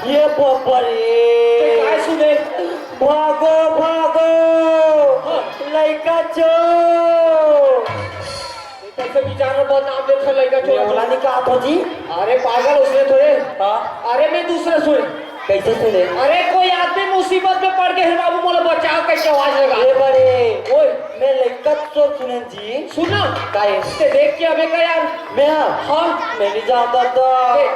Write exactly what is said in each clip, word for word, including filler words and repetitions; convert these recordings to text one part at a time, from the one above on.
ये बाबा रे। ते काय सुने? भागो, भागो। हाँ। लइका चोर। कैसे बिचारा बदनाम देथे लइका चोर? मैं ओला नहीं कहा था जी। अरे पागल, उसने थोड़े। हाँ। अरे मैं दूसरा सुने। कैसे सुने? अरे कोई आदमी मुसीबत में पड़ गए हे बाबू, मोला बचाव करके आवाज लगा। ए बड़े। ओए। मैं लइका चोर सुने जी। सुना। काय? ते देख के अबे का यार। मैं? हाँ। मैं नहीं जानता था। ए,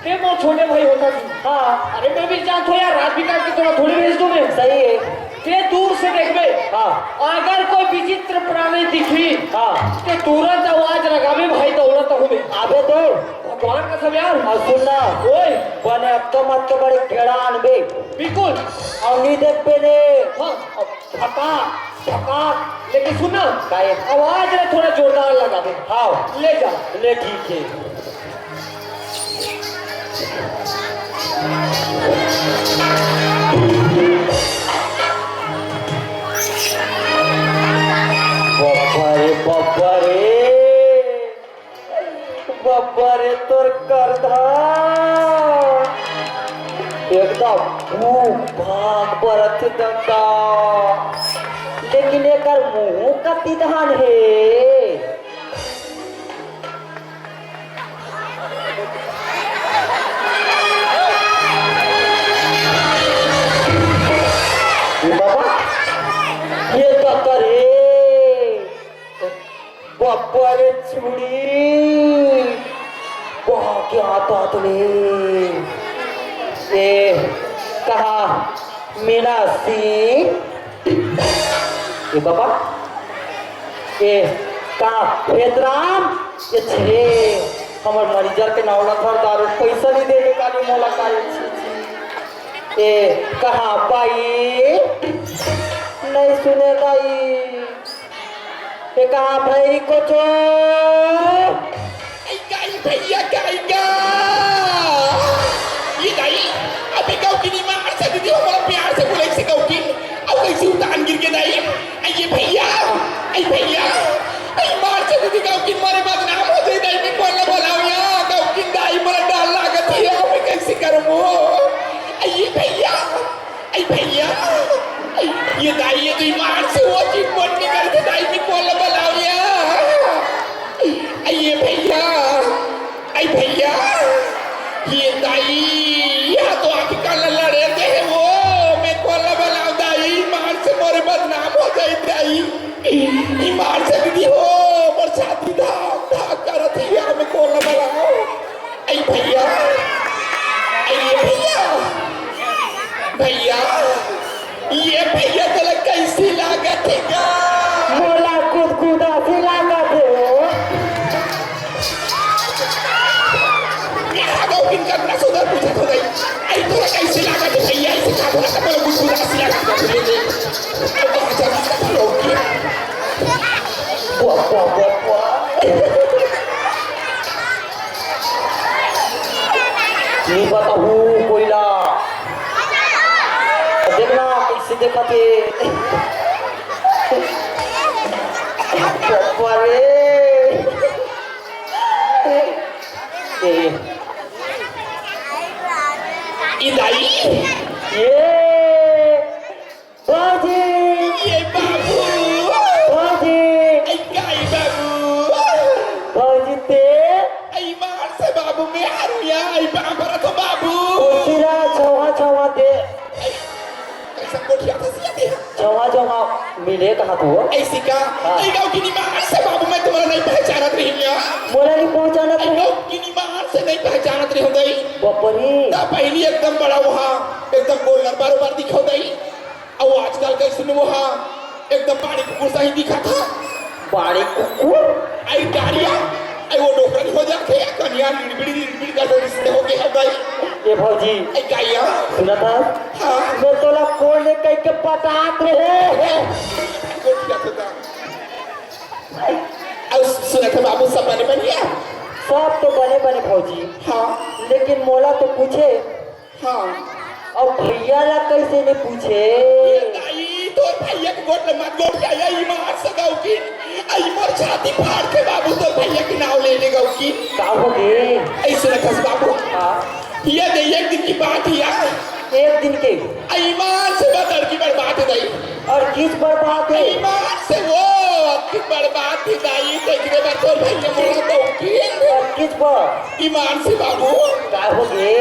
ते मोर छोटे भाई होता जी। हाँ। अरे मैं भी जानता हूँ यार, रात बिकास के तोला थोड़ी भेज दूँ मैं। सही है। ते दूर से देखबे। हाँ। अगर कोई विचित्र प्राणी दिखी, हाँ। ते तुरंत आवाज लगाबे भाई, दौड़त हूँ मैं। अबे दौड़। भगवान कसम यार। अउ सुन ना। ओए। बने अब तो मत के बड़े घेड़ा आनबे। बिल्कुल। अउ नहीं देखबे ने। हाँ। फटाक, फटाक। लेकिन सुन ना, काय? आवाज ना थोड़ा जोरदार लगाबे। हाँ। ले जा। ले ठीक है। बाबा रे, बाबा रे। बब्बर तोर करधा एकदम भूख भाग बरत दंता, लेकिन एकर मुंह कति धान हे। ए बाबा, ये का करे? बब्बर छुड़ी, वाह, क्या बात ले। ए, कहा मीनासी? ए बाबा, ए, का हेतराम? ये छे, हमर मरीजर के नाव ला धर दारू, पैसा नहीं देवे काली मोला का, ये छी, छी। ए, कहा बाई? नहीं सुने दाई। ए, कहाँ भैरी कोचो? आई गाई भैया, गाई गा। ये दाई, अभी गौकिनी मार से दीदी, हमारा प्यार से बोले से गौकिन। अब कैसे उतान गिर के दाई? आई ये भैया, आई भैया, आई मार से दीदी गौकिन मारे बदनाम हो जाए दाई, मैं कौन बोलाऊं या? गौकिन दाई, मोला डर लागत है, अब मैं कैसे करूं? आई ये भैया, आई भैया, आई, ये दाई, ये तो ईमान से वो चीज मन निकल के दाई में कॉल बलाओ या। आई, ये भैया, आई भैया, ये दाई, या तो आके काला लड़े दे वो, मैं कॉल बलाओ दाई, ईमान से मोरे बदनाम हो जाए दाई। ईमान से दीदी हो, मोर छाती धाक धाक करत है, या मैं कॉल बलाओ। आई भैया, आई ये भैया, भैया, ये भैया तोला कैसी लागत हे गा? मोला गुदगुदा सी लागत हे वो। यहाँ गो इनका ना सुधर पूछा तो नहीं। आई तोला कैसी लागत हे भैया? इसे कहा बोला था, मोला गुदगुदा सी लागत हे। अब बहुत ज्यादा लोग ये। वाह, वाह, वाह, वाह। नहीं बताहूँ कोई ला। देखना कैसे देखा थे। बाबा रे। ए। ई दाई। ये। भौजी। ये बाबू। भौजी। आई गाई बाबू। भौजी ते। आई मार से बाबू, मैं हारू या, आई बाबा तो बाबू। कुर्सी ला, छवा छवा दे। कैसा कोठिया था सिया दे? छवा छवा मिले कहा तू? ऐसी का? हाँ। आई गाँव की निमार से बाबू, मैं तुम्हारा नहीं पहचानत रही हूँ या। मोला नहीं पहचानत आई रही? गाँव की निमार से नहीं पहचानत रही हूँ दाई। बाप रे। ता पहली एकदम बड़ा वहाँ, एकदम गोल्डन बारोबार दिखाओ दाई। अउ आजकल कइसे में वो हा, एकदम बाड़ी कुकुर सही दिखत हा। बाड़ी कुकुर? आई डारिया, आई वो डोकरी हो जाथे, कनिया लिड़बिड़, लिड़बिड़ करथे, रिश्ते हो गे हे भाई। ए भौजी। आई गाइया। सुनत हा? हाँ। मैं तोला कोन ले कहि के पटात रहे। गोठिया तो दा। अउ सुनत हा बाबू, सब बने बनिया? सब तो बने बने भौजी। हाँ। लेकिन मोला तो पूछे, हाँ। अउ भैया ला कइसे नहीं पूछे? ये दाई, तोर भैया के गोड़ ल मत गोड़ के, अइया ईमान से गउकिन। अई मोर छाती फाड़ के बाबू, तोर भैया के नाव ले ले गउकिन। का हो गे? अइसे रखस बाबू। हाँ। ये दे एक दिन की बात हे या। एक दिन के? अई ईमान से बता, अतकी बड़ बात हे दाई। अउ किस बड़ बात हे? ईमान से वो, अतकी बड़ बात हे दाई, तो एकरे बर तोर भैया मोला गउकिन। अउ किस बड़? ईमान से बाबू। का हो गे?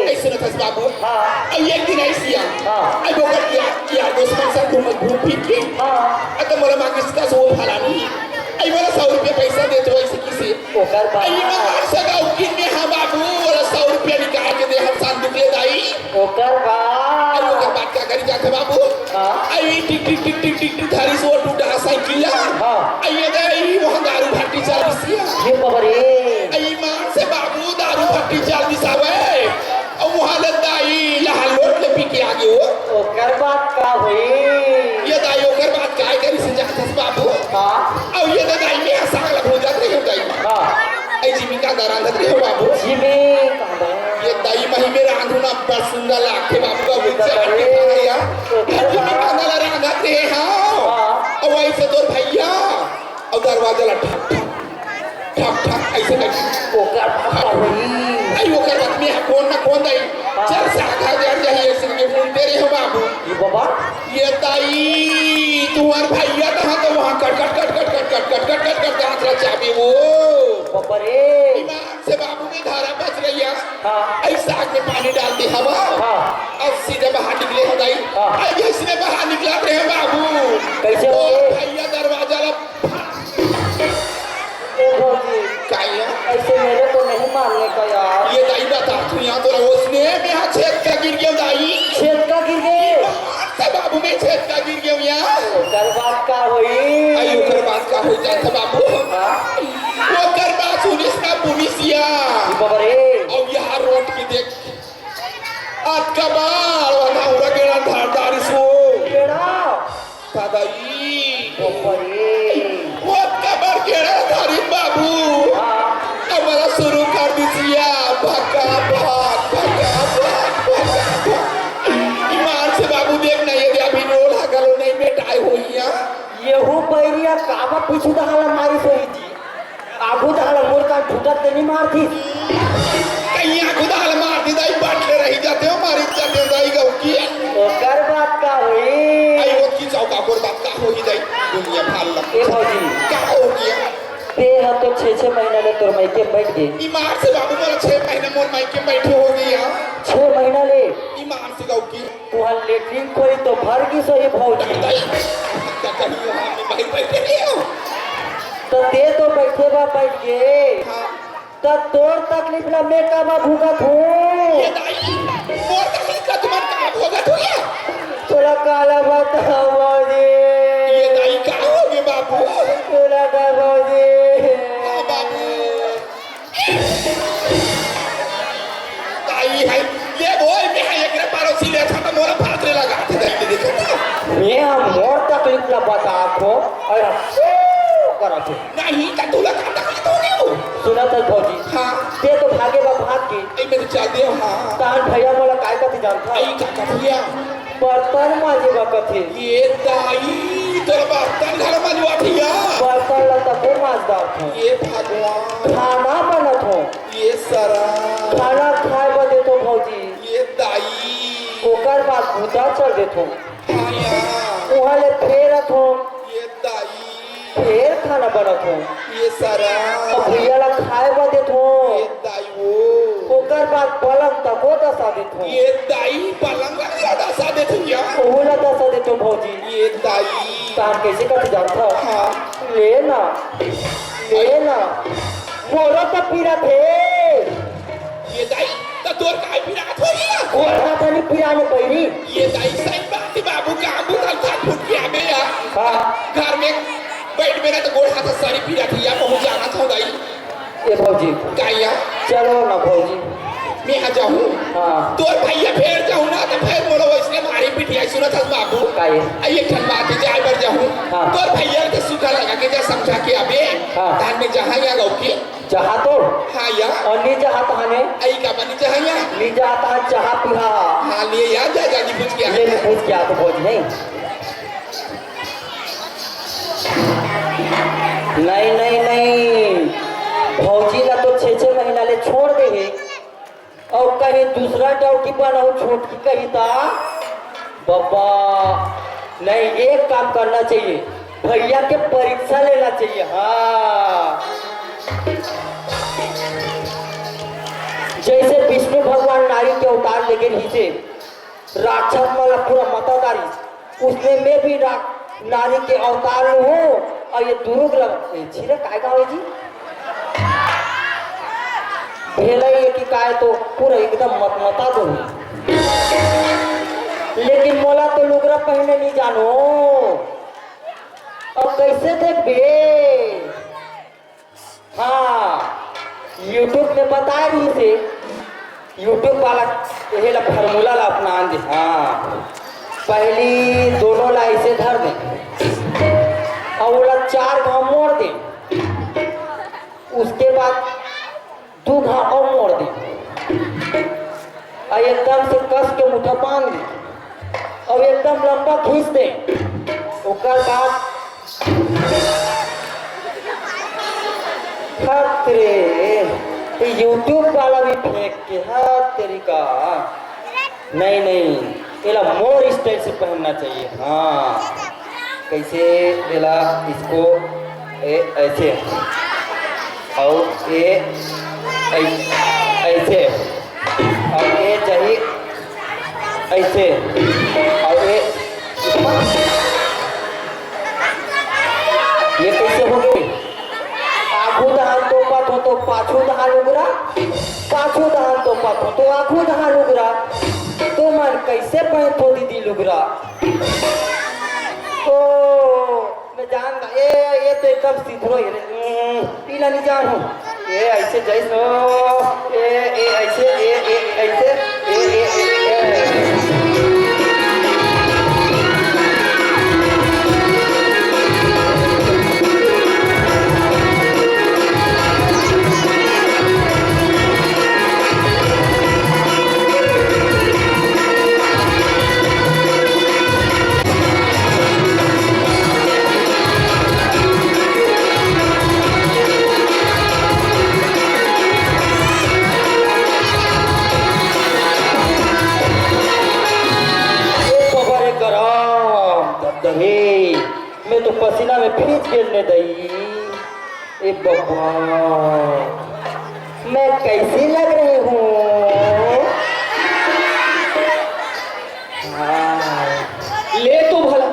अइसे रखस बाबू। हाँ। अउ एक दिन अइसे या। हाँ। अउ ओकर यार, यार दोस्त मन संग घूम, घूम फिर के। हाँ। अउ त मोला मांगिस का सौ फलानी। अउ मोला सौ रुपया पइसा दे तो अइसे किसे। ओकर बाद? अउ ईमान से गउकिन में, हाँ बाबू, मोला सौ रुपया निकाल के दे, हम संदूक ले दाई। ओकर बाद? अउ ओकर बाद का करी जाथे बाबू? हाँ। अउ टिक, टिक, टिक, टिक, टिक, टिक, धारी सो टूटा साइकिल ला। हाँ। अउ ये दे, ई वहाँ दारू भट्टी चाल दिस या। ये बाबा रे। अउ ईमान से बाबू दारू भट्टी चाल दिस हावय। अउ वहाँ ले दाई लहा लोट ले पी के आ गे वो। ओकर बाद का होई? ये दाई ओकर बाद काय करिस जानथस बाबू? हाँ। अउ ये दे दाई में साग ला भूंजत रहे दाई। हाँ। अउ जिमी कांदा रांधत रहे बाबू। जिमी कांदा। ये दाई मही में रांधू ना बड़ सुंदर लागथे बाबू का बुच्चा के खाना या। ओकर बाद? जिमी कांदा ला रांधत रहे हाँ। हाँ। अउ अइसे तोर भैया अउ दरवाजा ला ठक ठक ठक ठक अइसे कर। ओकर बाद का होई? अउ ओकर बाद में कोन ना कोन दाई। हाँ। चल साग घर जर जाही अइसे के बोलते रहे हो बाबू। ये बाबा? ये दाई, तुम्हार भैया कहाँ तो वहाँ कट कट कट कट कट कट कट कट कट कट दांत रचाबे वो। बाबा रे। ईमान से बाबू में धारा बच रही है। हाँ। अउ साग में पानी डाल दे हवा। हाँ। अउ सीधा बाहर निकले हो दाई। हाँ। अउ इसने बाहर निकला रहे बाबू। कइसे हो? भैया दरवाजा ला ए भौजी, का या? ऐसे मेरे को नहीं मारने का यार। ये दाई बता, तू यहाँ तो उसने मेरा छेद का गिर गया दाई। छेद का गिर गए? बाबू में छेद का गिर गया यार। ओकर बाद का होई? अरे ओकर बाद का होई जाता बाबू? हाँ? ओकर बाद सुनिस ना पुलिसिया। बाबा रे। अब यहाँ रोड की देख। अतका बार वो धावरा गेड़ा धारदार इसको। गेड़ा? दादाई। बाबा रे। वो अतका बार गेड़ा धारी बाबू। हाँ। हमारा शुरू कर दीजिए। भका भक, भका भक, भका भक। ईमान से बाबू देख ना, ये अभी रोल हगलो नहीं बेटा होइया। ये हो बैरिया कामा पीछू दहाला मारी सोई जी। आगू दहाला मोर का फुटत ते नहीं मारती। कहीं आगू दहाला मारती दाई, बाटले रही जाते हो, मारी जाते हो दाई गौ की। ओकर बात का होई? आई वो की चौका कोर बात का होई दाई? दुनिया भाल लग। ए भौजी। का हो गया? ते ह तो छह छह महीना ले तोर मायके बैठ गए। ईमान से बाबू मोला छह महीना मोर मायके बैठे हो गया। छह महीना ले? ईमान से गौ की। तुहर लेटरिन खोली तो भर गिस होही भौजी। दाई, का कही हो, हम भाई बैठे नहीं हो। तो ते तो बैठे बा बैठ के। हाँ। तो तोर तकलीफ ला मैं कामा भुगत हूँ। ये दाई, मोर तकलीफ का तुम्हार का भोगत हो गया? तोला काला बताओ भौजी। ये दाई का हो गए बाबू? तोला का भौजी? हाँ बाबू। दाई है, ये बोल, मैं एकरे पड़ोसी ले था तो मोला फातरे लगा के दाई ने देखा था। मैं मोर तकलीफ ला बता को, और सू करा थे। नहीं, तो तू लगा तकलीफ हो गई हो। सुना था भौजी। हाँ। ते तो भागे बा भाग के। ए, मैं तो चल दिया, हाँ। तान भैया मोला काय कथी जानता? आई का कथिया? बर्तन मांजे बा कथे। ये दाई, तोर बर्तन घर मंजवा थिया। बर्तन ला तको मांज डारत हूँ। ये भगवान। खाना बनत हूँ। ये सरा। खाना खाए बर देथो भौजी। ये दाई। ओकर बाद भूता चल देथो। हाँ यार। उहाँ ले फेर अथो। ये दाई। फेर खाना बनत हो। ये सरा। अब भैया ला खाए बर देत हो। ये दाई वो। ओकर बाद पलंग तको दसा देत हो। ये दाई पलंग ला दसा देत हो या? ओहू ला दसा देत हो भौजी। ये दाई। तार कैसे कट जात हो? हाँ। ले ना। ले ना। मोरो तो पीरा थे। ये दाई, त तोर काय पिरात हो गया? गोड़ हाथ नहीं पिराने बैरी। ये दाई, सही बात है बाबू, का आगू तल था फुट के आबे या। हाँ। घर में बैठ में ना तो गोड़ हाथ सारी पिरात है या, बहुत जाना था दाई। ए भौजी। का या? चलो ना भौजी। मैं आ जाऊँ। हाँ। तोर भैया फेर जाऊँ ना तो फेर मोला वैसने मारी पिटिया सुना था बाबू। का ये? आ, ये ठन बात है, जाए बर जाऊँ। हाँ। तोर भैया के सूखा लगा के जा समझा के आबे। हाँ। धान में जहाँ या गौ के। चाहा तो? हाँ या। और नी चाहा तो हने? आई का बनी चाहा या? नी चाहा तो चाहा पिहा। हाँ, ले या, जा, जा, जी, पूछ के आ। ले, ले, पूछ के आ तो भौजी नहीं। नहीं, नहीं, नहीं, भौजी ला तो छह छह महीना ले छोड़ दे हे, अउ कहीं दूसरा डौकी बनाहूं छोटकी कही ता। बाबा, नहीं, एक काम करना चाहिए, भैया के परीक्षा लेना चाहिए। हाँ, जैसे विष्णु भगवान नारी के अवतार लेके रहिसे, राक्षस मन ला पूरा मता डारिस, उसने मैं भी रा-, नारी के अवतार लूं हूं। अउ ये दुरुग लग, ए, छिरे काय गावे जी? भेलई ये कि काय तो पूरा एकदम मतमता दो। लेकिन मोला तो लुगरा पहने नहीं जानो। अब कैसे देखबे? हाँ, YouTube में बताए रहिसे, YouTube वाला यही ला formula ला अपनान दे। हाँ, पहली दोनों ला ऐसे धर दे, अउ ओला चार घाव मोड़ दे, उसके बाद दू घाव अउ मोड़ दे, अउ एकदम से कस के मुठा बांध दे, अउ एकदम लंबा खींच दे। ओकर बाद हत रे, YouTube वाला भी फेंक के, हत तेरी का। नहीं, नहीं, एला मोर style से पहनना चाहिए। हाँ, कैसे? एला इसको ए, ऐसे, और ये ऐ-, ऐसे, और ये चाहिए ऐसे, और ये, ये कैसे हो गए? आगू दहान तोपत हो तो पाछू दहान उगरा, पाछू दहान तोपत हो तो आगू दहान उगरा। तुमन कैसे पहनथो दीदी लुगरा? ओ, मैं जान दा, ए, ये तो एकदम सिधरो ही रे। हम्म, पीला नहीं जान हूँ। ए, ऐसे जैसो, ए, ए, ऐसे, ए, ए, ऐसे, ए, ए, ए, ए। ए बाबा रे गरम, दद्दरी, मैं तो पसीना में भीज गेल ने दई। ए बाबा, मैं कैसी लग रही हूँ? हाँ। ले तो भला,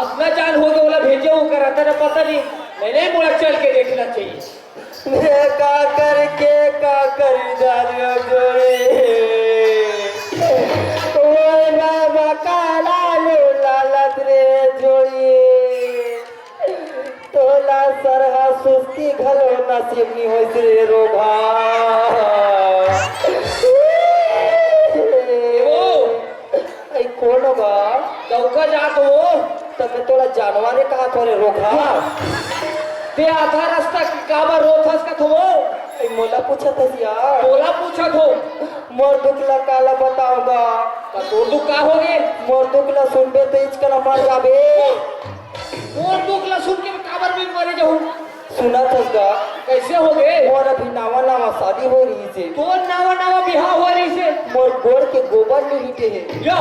अपना जान हो तो ओला भेजे, ओकर आता ना पता नहीं, मैंने बोला चल के देखना चाहिए। मैं का करके का करी दारियो जोड़ी, ओए बाबा काला लो लालत रे जोड़ी, तोला सरहा सुस्ती घलो नसीब नी होइस रे रोगहा। ए वो, ए, कोन हो गा? डौका जात हो। तब मैं तोला जानवर कहा थो रे रोगहा। ते आधा रास्ता के काबर रोथस कथो वो? ए, मोला पूछत हस या? तोला पूछत हो। मोर दुख ला काला बताऊंगा। त तोर दुख का होगे? मोर दुख ला सुनबे त इचकन मर जाबे। मोर दुख ला सुन के मैं काबर भी मरे जाहूं? सुनत हस गा? कैसे होगे? मोर अभी नावा नावा शादी हो रहिसे। तोर नावा नावा बिहाव हो रहिसे? मोर गोड़ के गोबर नहीं हिटे हे। या।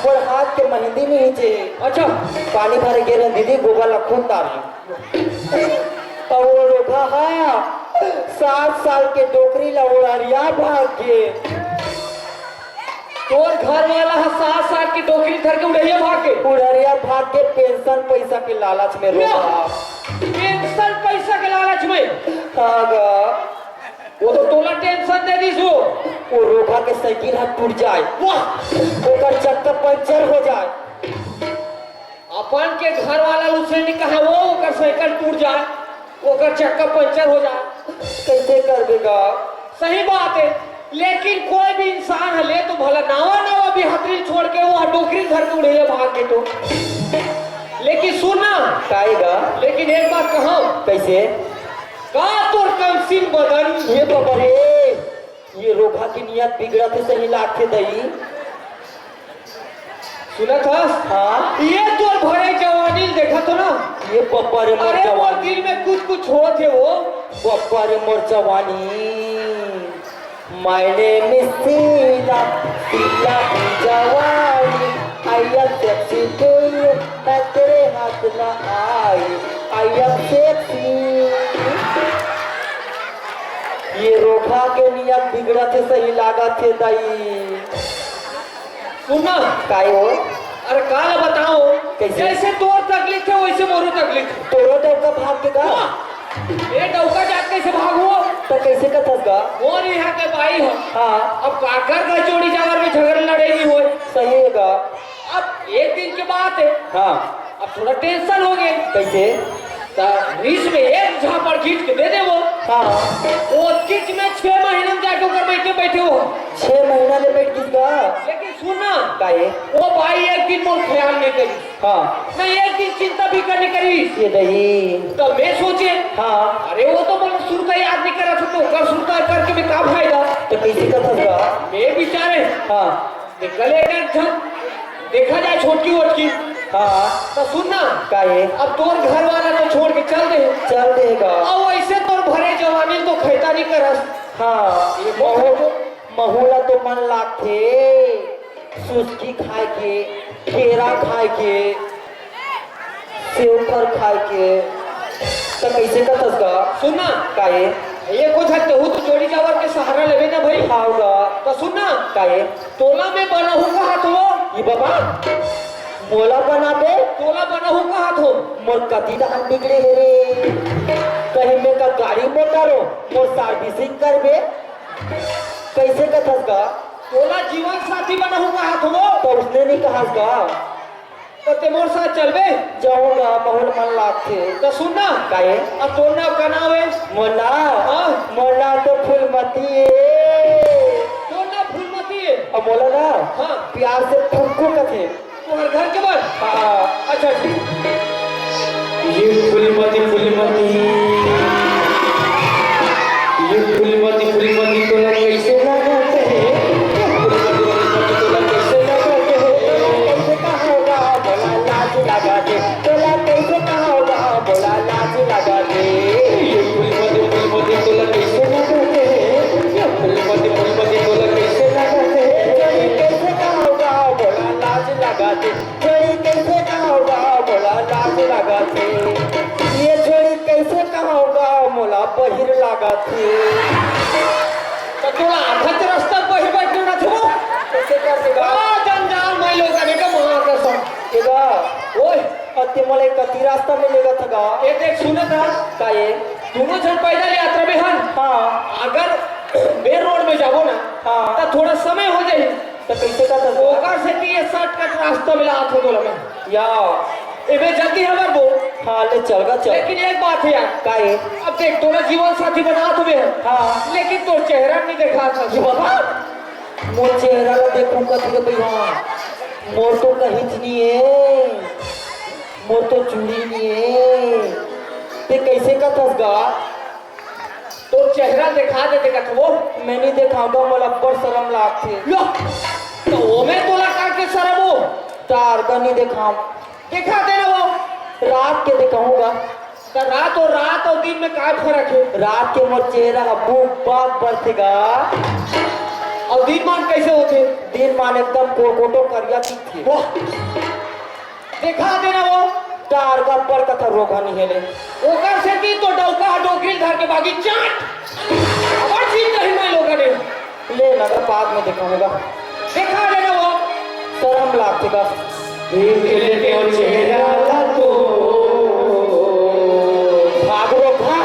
मोर हाथ के मेहंदी नहीं हिचे हे। अच्छा। पानी भरे गेल हन दीदी, गोबर ला खुद डार लूं। अउ वो रोगहा हा, सात साल के डोकरी ला उड़ारिया भाग गे। तोर घर वाला ह सात साल के डोकरी धर के उड़ैया भाग गे। उड़ैया भाग गे, पेंशन पैसा के लालच में रोगहा। पेंशन पैसा के लालच में? हाँ गा। वो तो तोला टेंशन दे दिस वो। वो रोगहा के साइकिल ह टूट जाए। वाह। ओकर चक्का पंचर हो जाए। अपन के घर वाला ल उसने नहीं कहा वो, ओकर साइकिल टूट जाए, ओकर चक्का पंचर हो जाए। कैसे करबे गा? सही बात है, लेकिन कोई भी इंसान ह ले तो भला नावा नावा बिहातरी छोड़ के वो डोकरी धर के उड़ैया भाग के तो। लेकिन सुन ना। काहे गा? लेकिन एक बात कहा। कैसे? का तोर कमसिन बदन? ये बाबा रे, ये रोगहा की नियत बिगड़त हे सही लागथे दई। सुनत हस? हाँ। ये तोर भरे जवानी ल देखत हो ना? ये बप्पा रे मोर अरे, मोर जवानी। दिल में कुछ कुछ होत हे वो। बप्पा रे मोर जवानी। My name is Sheila, Sheila की जवानी। I am sexy too, मैं तेरे हाथ ना आई। I am sexy। ये रोगहा के नियत बिगड़त हे, सही लागत हे दाई। सुन ना। काय हो? अरे का ला बताओ, कैसे? जैसे तोर तकलीफ हे वैसे मोरो तकलीफ हे। तोरो डौका भाग गे गा? हाँ। ए डौका जात कैसे भागहूँ? त कैसे कथस गा? मोर इहाँ के बाई हो। हाँ। अब काकर घर जोड़ी जावर में झगड़ा लड़े नहीं होय। सही हे गा। अब एक दिन के बात हे। हाँ। अब थोड़ा tension हो गे। कैसे? त रिस में एक झापड़ खींच के दे दे वो। हाँ। वो किच में छह महीना में जाके ओकर बैठे बैठे हो। छह महीना ले बैठ गिस गा? लेकिन सुन ना। काहे? वो बाई एक दिन मोर ख्याल नहीं करी। हाँ। ना एक दिन चिंता भी करने करी। ये दही। त मैं सोचे, हाँ। अरे वो तो मोला सुरता याद नहीं करा सकते, ओकर सुरता करके मैं का फायदा? त कैसे कथस गा? मैं बिचारे। हाँ। निकले एक झन, देखा जाए छोटकी वोटकी। हाँ। त सुन ना। काहे? अब तोर घर वाला तो छोड़ के चल दे। चल दे गा। अउ ऐसे तोर भरे जवानी तो खैता नहीं करस। हाँ। ये महू, महू ला तो मन लागथे सुस्की खाए के, केरा खाए के, सेव फल खाए के। त कैसे कथस गा? सुन ना। काहे? ये कुछ हद तहू तो जोड़ी जावर के सहारा लेबे ना भाई। हाव गा। त सुन ना। काहे? तोला मैं बनाहूँ कहत हो। ये बाबा, मोला बनाबे? तोला बनाहूँ कहत हो। मोर कति डहन बिगड़े हे रे। कहीं मैं का गाड़ी मोटर हो, मोर servicing करबे? कैसे कथस गा? तोला जीवन साथी बनाहूँ कहत हो। त उसने नहीं कहस गा? त ते मोर साथ चलबे? जाहूँ गा, महू ल मन लागथे। त सुन ना। काहे? अब तोर नाव का नाव हे? मोर नाव? हाँ। मोर नाव तो फूलमती हे। तोर नाव फूलमती हे? अब मोला ना, हाँ। प्यार से फुलकू कथे। तुम्हारे घर के बाहर? हाँ। अच्छा, ठीक। ये फूलमती, फूलमती, ये फूलमती, फूलमती तोला कैसे लागत हे? ये फूलमती, फूलमती तोला कैसे लागत हे? कैसे कहावगा, मोला लाज लागत हे। तोला कैसे कहावगा, मोला लाज लागत हे। ये फूलमती, फूलमती तोला कैसे लागत हे? ये फूलमती, फूलमती तोला कैसे लागत हे? ये छोड़ी कैसे कहावगा, मोला लाज लागत हे। छोड़ी कैसे कहावगा, मोला लाज लागत हे। ये छोड़ी कैसे कहावगा, मोला बहिर लागत हे। त तोला आधा के रास्ता बहिर बैठना थे वो। कैसे कर देगा? का जंजाल मैं लोग अने का मार कर सब। देगा। ओए। अति मोला कति रास्ता में लेगा थगा। ये देख सुनत हस? का ये? दोनों झन पैदल यात्रा में हन। हाँ। अगर main road में जाबो ना, हाँ। त थोड़ा समय हो जाही। त कैसे का था? ओकर सेती ये shortcut रास्ता मिला आत हो तोला मैं। या। एमे जल्दी हमर वो। हाँ, ले चल गा, चल। लेकिन एक बात हे यार। का हे? अब देख, तोला जीवन साथी बनात हवे। हाँ। लेकिन तोर चेहरा नहीं देखात हे। ये बाबा, मोर चेहरा ला देखहूँ कथी के भई, हाँ। मोर तो कहीच नहीं हे। मोर तो चूड़ी नहीं हे। ते कैसे कथस गा? तोर चेहरा देखा दे, देखत वो। मैं नहीं देखाऊंगा, मोला अब्बड़ शरम लागथे। लो, त ओमे तोला का के शरम हो? तार का नहीं देखाऊं। देखा दे ना वो। रात के देखाऊंगा। त रात अउ, रात अउ दिन में का फरक हे? रात के मोर चेहरा ह बुक बाक बरथे गा। अउ दिन मान कैसे होथे? दिन मान एकदम कोटकोटो करिया दिखथे। वाह। देखा दे ना वो। तार का अब्बड़ कथा रोगहा नहीं हे ले। ओकर सेती तो डौका ह डोकरी ल धर के भागी चाट। अब्बड़ चीज नहीं मैं लोगन ने। ले ना, बाद में देखाऊंगा। देखा दे ना वो। शरम लागथे गा। देख ले तेरे चेहरा ला तो। भाग रोगहा।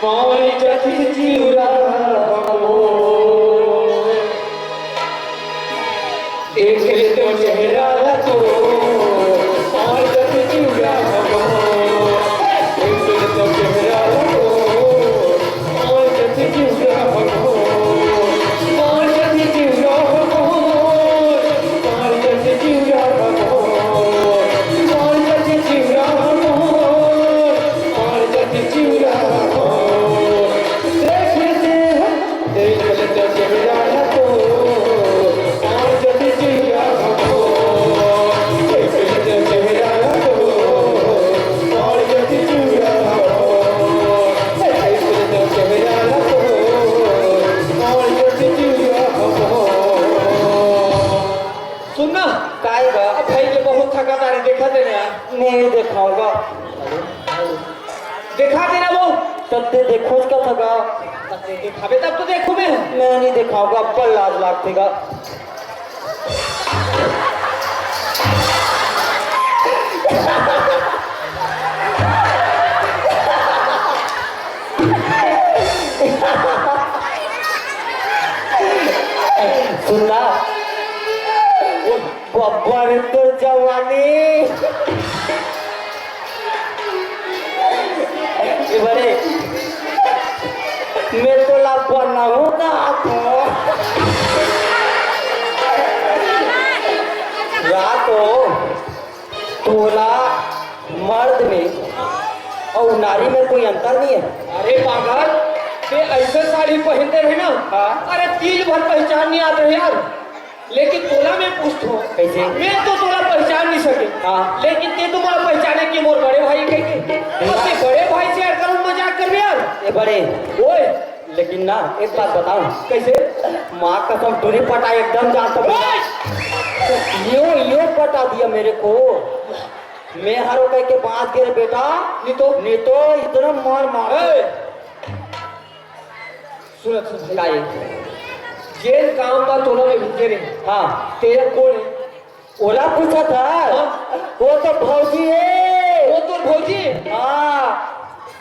मर जाथे जिउरा हमर। देख ले तो चेहरा ला तो, मर जाथे जिउरा हमर। देख ले तो चेहरा ला तो, मर जाथे जिउरा हमर। मर जाथे जिउरा हमर। मर जाथे जिउरा हमर। मर जाथे जिउरा हमर। मर जाथे जिउरा हमर। देख लेते हैं, देख लेते हैं चेहरा तो, मर जाथे जिउरा हमर। तब तो देखाबे, तब तो देखहूं मैं। मैं नहीं देखाऊंगा, अब्बड़ लाज लागथे गा। सुन ना, बब्बर तोर जवानी। ए बड़े, मैं तोला बनाहूं का तो। या तो तोला मर्द में अउ नारी में कोई अंतर नहीं है। अरे पागल, ते ऐसे साड़ी पहनते रहे ना, हाँ। अरे तिल भर पहचान नहीं आते यार। लेकिन तोला मैं पूछत हूँ, कैसे? मैं तो तोला पहचान नहीं सके। हाँ। लेकिन ते तो मोला पहचाने कि मोर बड़े भाई कह के। हाँ। अरे बड़े भाई से यार करो मजाक कर यार। ए बड़े, ओए। लेकिन ना, एक बात बताऊं। कैसे? माँ कसम, टूरी पटा एकदम जानता हूँ। ओए! यो, यो पटा दिया मेरे को। मैं हरो कह के बांच गे रे बेटा। नहीं तो? नहीं तो इतना मार मार। ए! सुनत सुन भाई। काहे? जेन काम बा तोला में भेजे रे। हाँ। तेरा कौन है? ओला पूछा था। हाँ। वो तो भौजी है। वो तो भौजी है। हाँ।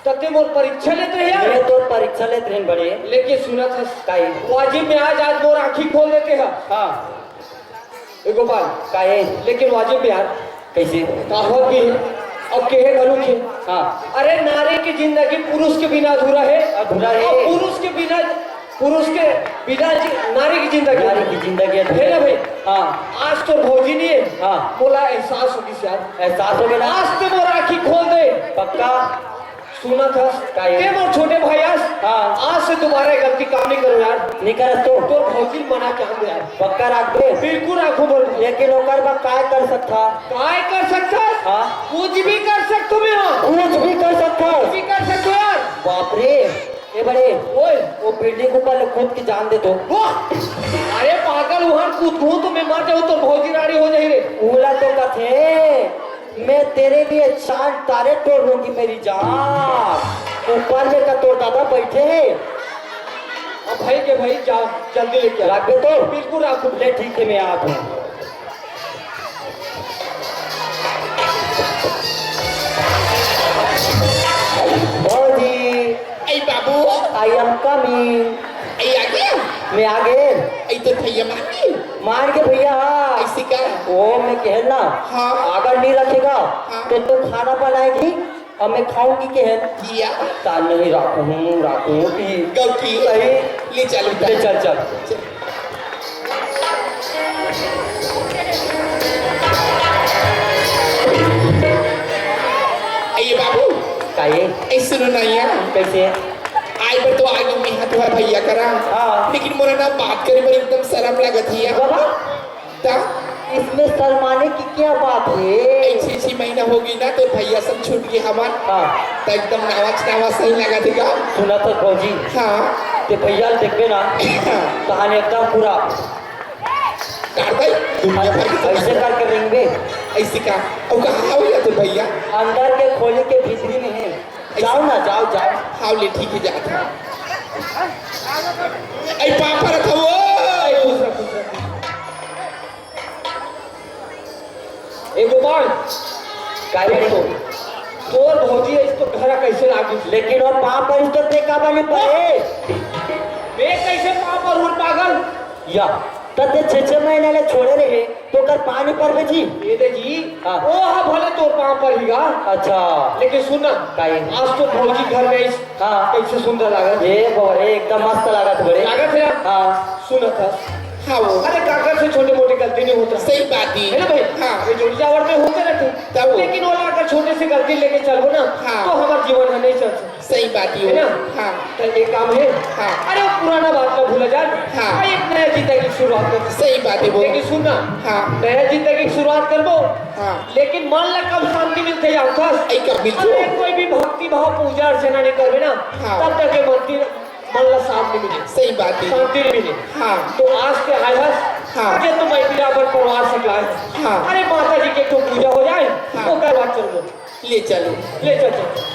तब ते मोर परीक्षा लेत रहे यार। मैं तो परीक्षा लेत रहे बड़े। लेकिन सुनत हस। काहे? वाजिब में आज, आज मोर आँखी खोल देते ह। हाँ। ए गोपाल। काहे? लेकिन वाजिब यार। कैसे? कहावत भी है, अब कहे घलो के। हाँ। अरे नारी की जिंदगी पुरुष के बिना अधूरा है। अधूरा है। और पुरुष के बिना, पुरुष के बिना जी-, नारी की जिंदगी नारी की जिंदगी अधूरा है ना भाई? हाँ। आज तो भौजी नहीं है। हाँ। मोला एहसास होगी यार। एहसास हो गया ना? आज तो मोर आँखी खोल दे। पक्का? सुनत हस? काहे? ते मोर छोटे भाई अस। हाँ। आज से दोबारा ये गलती काम नहीं करो यार। नहीं करस तो? तोर भौजी मना के हम यार। पक्का राखबे? बिल्कुल राखूं बोल। लेकिन ओकर बर काय कर सकथा? काय कर सकथस? हाँ। कुछ भी कर सकथो मैं, हाँ। कुछ भी कर सकथस? कुछ भी कर सकथो यार। बाप रे, ए बड़े, ओए। वो बिल्डिंग ऊपर ले कूद के जान दे तो। वो, अरे पागल, वहां कूद गो तो मैं मर जाऊं तो भौजी रानी हो जाही रे। ओला तो कथे, मैं तेरे लिए चांद तारे तोड़ लूंगी मेरी जान। ऊपर में का तोर दादा बैठे हैं। अब भाई के भाई जा, जल्दी लेके आ। राख दे तो? बिल्कुल राख दे। ले ठीक है, मैं आता हूँ। भौजी। ए बाबू। I am coming। ए आ गया? मैं आ गए। ए तो भैया मान गए। मान के भैया, हाँ। ऐसी का? वो मैं कहे ना, हाँ। अगर नहीं रखेगा, हाँ। तो तू खाना बनाएगी और मैं खाऊंगी के है? किया? ता नहीं राखूं, राखूं की। गलती। सही। ले चल, ले चल, चल। ए बाबू। काहे? ए सुनो ना यार। कैसे? आए बर तो आगे में हाथ भर भैया करा। हाँ। लेकिन मोला ना बात करे बर एकदम शर्म लगत ही है। बाबा? ता? इसमें शर्माने की क्या बात है? ए, छह, छह महीना होगे ना, तो भैया सब छूट गए हमार। हाँ। तो एकदम नावा नावा सही लगा देगा। सुना तो भौजी। हाँ। ते भैया ल देखबे ना, हाँ। तहाने एकदम पूरा काट दे, दुनिया भर के ऐसे करके रेंगबे। ऐसे का? अब कहाँ हो गया तो भैया? अंदर के खोली के भीतरी में है। जाओ ना, जाओ, जाओ। हाँ, ले, ठीक है, जात हूँ। ए, पापा रखा वो। ए, खुश रह, खुश रह। ए, गोपाल। काय रे? तोर भौजी है, इसको घर कैसे लागी? लेकिन वो पाँव पर इसको देखा बनी पड़े। मैं कैसे पाँव पर हूँ, पागल? या, तब ते छह, छह महीना ले छोड़े रहे। तो कर पानी पर में जी। ये दे जी, हाँ। ओ हा भले तोर पाँव पर ही गा। अच्छा। लेकिन सुन ना, काहे? आज तो भौजी घर में इस हाँ। कैसे सुंदर लागत। ये बोरे एकदम मस्त लागत बड़े। लागत है? हाँ। सुनत हस। हाँ वो। अरे काका से छोटे मोटे गलती नहीं होता। सही बात ही। है ना भाई? हाँ। ये जोड़ी जावर में होते रहते। तब वो। लेकिन वो अगर छोटे से गलती लेके चलबो ना, हाँ। तो हमारा जीवन है नहीं चल सकता। सही बात ही है हो। ना? हाँ। तो एक काम है। हाँ। अरे वो पुराना बात ना भूला जाए। हाँ। और एक नया जिंदगी की शुरुआत कर। सही बात है वो। लेकिन सुन ना। हाँ। नया जिंदगी की शुरुआत करबो। हाँ। लेकिन मन ला कब शांति मिलते जानथस? ए, कब मिलते? अरे कोई भी भक्ति भाव पूजा अर्चना नहीं करबे ना, हाँ। तब तक ये मन की, मन ला शांति मिले। सही बात है। शांति नहीं मिले। हाँ। तो आज के आए हस, हाँ। आज तो मैं बिराबर परिवार से लाए हस। हाँ। अरे माता जी के तो पूजा हो जाए, हाँ। ओकर बाद चल दो। ले चलो। ले चल, चल।